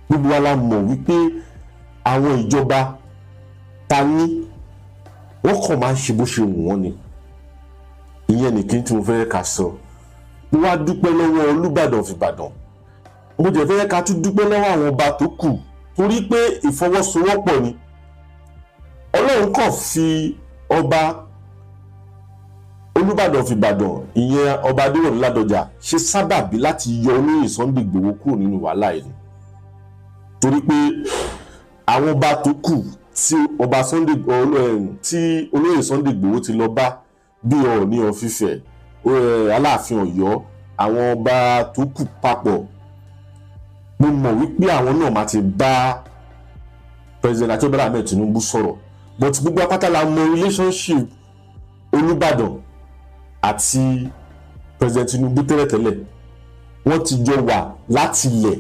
Gbogbo wa la mọ̀ wípé àwọn ìjọba ta ní, wọ́n kàn máa ń ṣe bó ṣe wù wọ́n ni. Ìyẹn nìkan tí mo fẹ́ ká sọ. Mo wá dúpẹ́ lọ́wọ́ Olúbàdàn of Ìbàdàn. Mo jẹ́ fẹ́ ká tún dúpẹ́ lọ́wọ́ àwọn ọba tó kù, torí pé ìfọwọ́sowọ́pọ̀ ni. Ọlọ́run kàn fi ọba Olúbàdàn of Ìbàdàn, ìyẹn Ọba Adéwọ̀lú Ládọjà, ṣe sábàbí láti yọ olóyè Sunday Igboho kúrò nínú wàhálà yìí, torí pé àwọn ọba tó kù tí ọba Sunday, tí olóyè Sunday Igboho ti lọ bá, bí Ọọ̀ni of Ifẹ̀, Aláàfin Ọ̀yọ́, àwọn ọba tó kù papọ̀, mo mọ̀ wípé àwọn náà máa ti bá President Ahmed Bola Ahmed Tinubu sọ̀rọ̀. But gbogbo apáta la mọ relationship Olúbàdàn àti President Tinubu tẹ́lẹ̀tẹ́lẹ̀. Wọ́n ti jọ wà láti ilẹ̀.